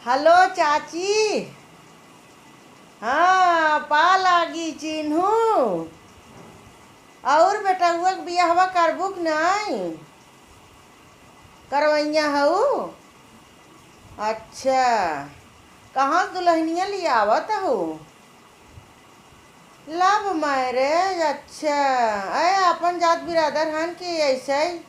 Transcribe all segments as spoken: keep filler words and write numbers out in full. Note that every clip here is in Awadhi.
हेलो चाची। हाँ, पा लागी चिन्हू। और बेटउआ के बियाहवा करबू कि नाई? करवइया हऊ? अच्छा, कहाँ से दुल्हनिया लियावत हऊ? Love marriage, अच्छा। अरे, अपन जात बिरादर हन कि ऐसे ही?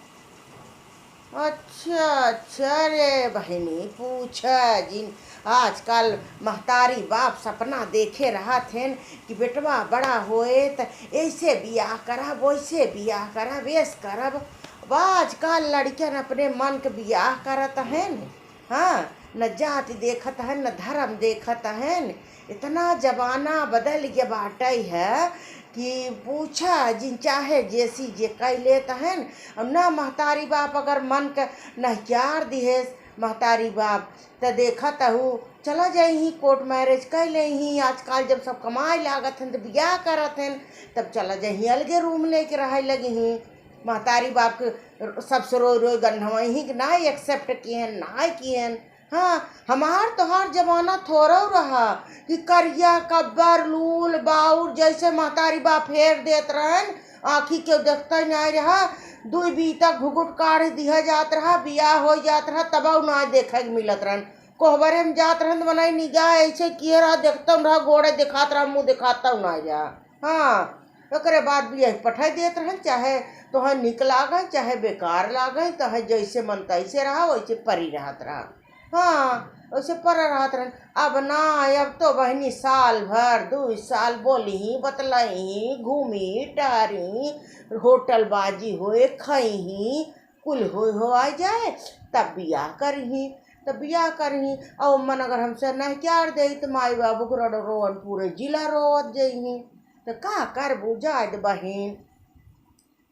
अच्छा, अच्छा रे बहिनी, पूछा जिन। आजकल महतारी बाप सपना देखे रहत हन कि बेटवा बड़ा होए त ऐसे बियाह करब, वैसे बियाह करब, ऐस करब। अब आजकल लड़कियन अपने मन के बियाह करत हन। हाँ, न जाति देखत हन, न धर्म देखत हन। इतना जमाना बदल गया बाटइ है कि पूछा जिन, चाहे जैसी जे कइ लेत हन। अब ना महतारी बाप अगर मन के नहक्यार दिहेस महतारी बाप, त देखत हऊ, चला जइहीं court marriage कइ लेइहीं। आजकल जब सब कमाए लागत हन त बियाह करत हन, तब चला जइहीं अलगे room लेके रहइ लगिहीं। महतारी बाप के सबसे रोइ रोइ गन्हवइहीं कि नाहीं accept किहेन, नाहीं किहेन। हाँ, हमार तोहार जमाना थोरउ रहा कि करिया कब्बर लूल बाउर जैसे महतारी बाप फेर देत रहन, आँखी केउ देखतइ नाहीं रहा। दुइ बीता घुघुट काढ़ दिहा जात रहा, बियाह होइ जात रहा, तबउ नाहीं देखइ के मिलत रहन। कोहबरे में जात रहन त मनई निगाह ऐसे किहे रहा, देखतउ रहा, गोड़े देखात रहा, मुँह देखातउ नाहीं रहा। हाँ, ओकरे बाद बियाह पठाइ देत रहन, चाहे तोहइ निक लागइ, चाहे बेकार लागइ, तोहइ जैसे मन तैसे रहा, वैसे परी रहत रहा। हाँ, वैसे परा रहत रहन। अब ना, अब तो बहिनी साल भर, दुइ साल बोलिहीं, बतलइहीं, घूमी, टहरी, होटल बाजी होए, खइहीं, कुल होए हो आ जाए, तब बियाह करिहीं, तब बियाह करिहीं। अउ मन अगर हमसे नहक्यार देई, त माई बाबू के रोवन पूरे जिला रोवत जइहीं। त का करबू, जाए दे बहिन।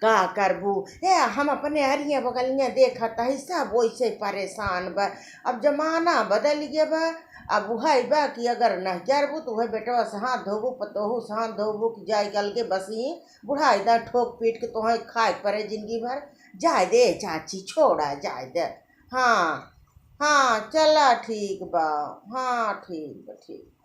का करबू? ए, हम अपने अरिया बगलिया देखत हई, सब वैसे परेशान बा। अब जमाना बदल गया बा। अब उहइ बा कि अगर नहक्यारबू, त उहइ बेटवा से हाथ धोबू, पतोहू से हाथ धोबू कि जाए के अलगे बसी, बुढ़ाई दा ठोक पीट के तोहइ खाए के परे जिंदगी भर। जाए दे चाची, छोड़ा, जाए दे। हाँ, हाँ, चला ठीक बा। हाँ, ठीक बा, ठीक।